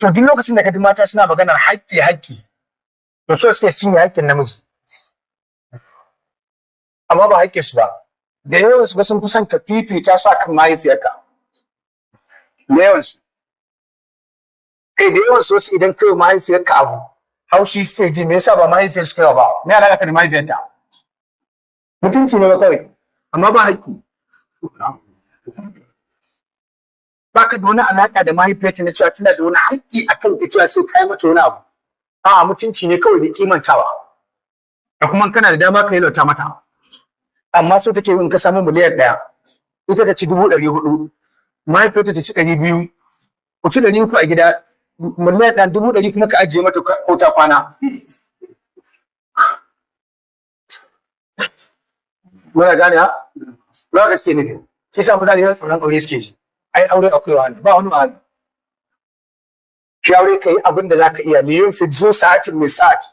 To duk lokacin da ka ji mata suna maganar haƙƙi haƙƙi, to so suke cinye haƙƙin namiji, amma ba haƙƙin su ba. Da yawan su ba sun fi son ka fifita su akan mahaifiyarka. Da yawan su, kai, da yawan su wasu idan kai mahaifiyarka abu, haushi suke ji, me yasa ba mahaifiyar su kai ba? Me alaƙa ka da mahaifiyarta? Mutunci ne ba kawai, amma ba haƙƙi. Ba ka da wani alaƙa da mahaifiyarta na cewa tana da wani haƙƙi a kan ka cewa sai kai mata wani abu. A'a, mutunci ne kawai da kimantawa, da kuma kana da dama ka yi mata. Amma so take in ka samu miliyan 1, ita ta ci 400,000, mahaifiyarta ta ci 200, ku ci 300 a gida, miliyan 1, 100,000 kuma ka ajiye mata ko ta kwana. Muna gane ha? Ba gaske ne. Shi sa mutane yawan tsoron aure suke ji. Ai aure akwai wahala, ba wani wahala. Shi aure kai abin da zaka iya, li yunfiq zu sa'atin min sa'ati.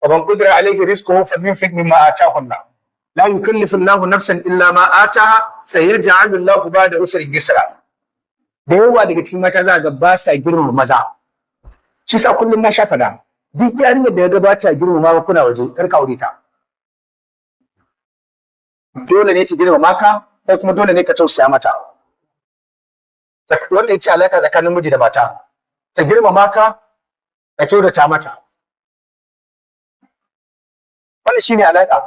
Wa man qudira alayhi rizquhu falyunfiq mimma ataahu Allah. La yukallifu Allahu nafsan illa ma ataha, sayaj'alu Allahu ba'da usrin yusra. Da yawa daga cikin mata za ga ba sa girmama maza. Shi sa kullum na sha fada. Duk yarinyar da ya ga ba ta girmama kuna waje, kar ka aure ta. Dole ne ta girmama ka, kai kuma dole ne ka tausaya mata. Wannan ce alaka tsakanin miji da mata. Ta girmama ka, ka kyautata mata. Wannan shine alaka.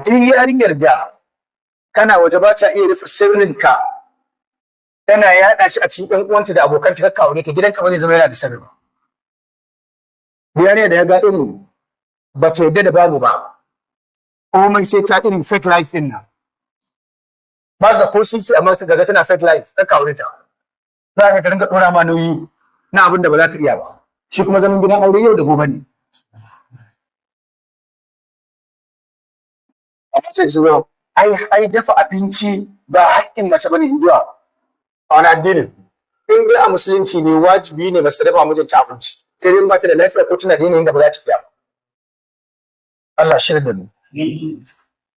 Duk yarinyar da kana waje ba ta iya rufe sirrinka, tana yaɗa shi a cikin ƴan uwanta da abokanta, kakka aure ta, gidanka ba zai zama yana da sirri ba. Yarinyar da ya ga irin ba ta yarda da babu ba, komai sai ta irin fake life din nan, ba su da ko sisi amma ta ga tana fake life, kakka aure ta. Za ka ringa ɗora ma nauyi na abin da ba za ka iya ba. Shi kuma zaman gidan aure yau da gobe ne. Amma sai su zo, ai dafa abinci ba haƙƙin mace bane, in zuwa a wani addinin? In dai a musulunci ne, wajibi ne mace ta dafa mijinta abinci, sai dai in ba ta da lafiya ko tana da yanayin da ba za ta iya ba. Allah shirya da mu.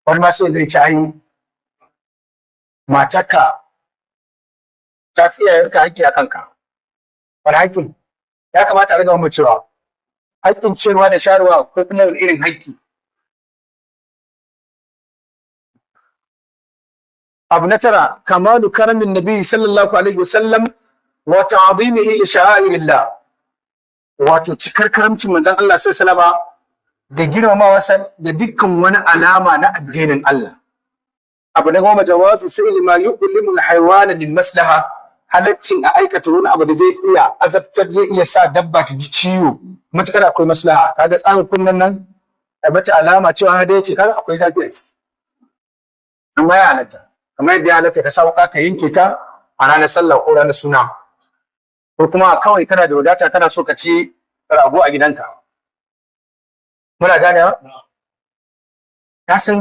Wani ma sai zai ci, ai matarka ta fi iyayenka haƙƙi a kanka. Wani haƙƙin? Ya kamata a riga mu cewa haƙƙin ciyarwa da shayarwa ko kuma wani irin haƙƙi? Abu na tara, kamalu karamin nabi sallallahu alaihi wasallam wa ta'zimihi li sha'airillah. Wato cikar karamcin manzon Allah sallallahu alaihi da girmamawa da dukkan wani alama na addinin Allah. Abu na 10, jawazu fi'li ma yu'limu al-haywana lil maslaha. Halaccin a aikata wani abu da zai iya azabtar, zai iya sa dabba ta ji ciwo, matukar akwai maslaha. Kaga tsarin kunnen nan, a mata alama cewa hada ce, kaga akwai zafi a ciki, amma ya halatta. Kamar yadda ya halatta ka sa wuka ka yanke ta a ranar sallah ko ranar suna, ko kuma kawai kana da wadata kana so ka ci rago a gidanka. Muna gane ha? Ka san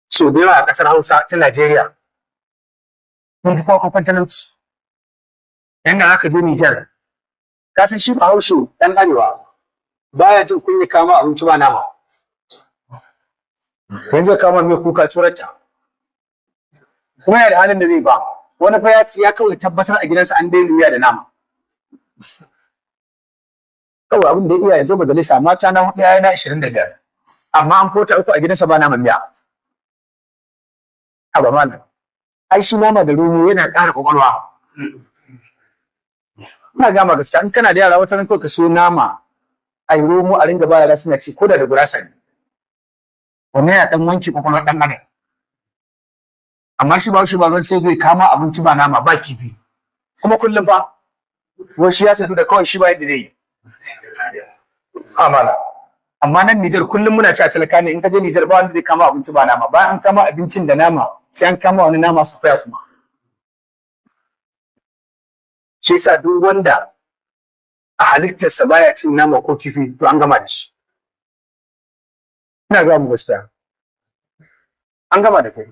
so da yawa a ƙasar Hausa ta Najeriya mun fi kowa talauci. Yanda aka je Nijar, ka san shi Bahaushe ɗan arewa baya jin kunya kama abinci ba nama. Yanzu kama mai kuka tsorata, kuma yana da halin da zai ba wani fa ya ci ya kawai tabbatar a gidansa an daina miya da nama. Kawai abin da iya ya zo majalisa, mata na hudu, yaya na 25, amma an fota uku a gidansa ba naman miya. Haba malam, ai shi nama da romo yana ƙara kwakwalwa. Ina gama gaskiya, in kana da yara, wata ran kawai ka siyo nama ai romo a ringa ba yara suna ci, ko da da gurasa ne. Wannan yana dan wanke kwakwalwar dan adam. Amma shi ba ruwan sai zai kama abinci ba nama ba kifi, kuma kullum fa wai shi ya sadu da kawai shi ba yadda zai yi amana. Amma nan Nijar kullum muna ci a talaka ne. In ka je Nijar, ba wanda zai kama abinci ba nama. Bayan an kama abincin da nama, sai an kama wani nama su faya kuma. Shi yasa duk wanda a halittarsa baya cin nama ko kifi, to an gama da shi. Ina ga mu gaskiya, an gama da kai.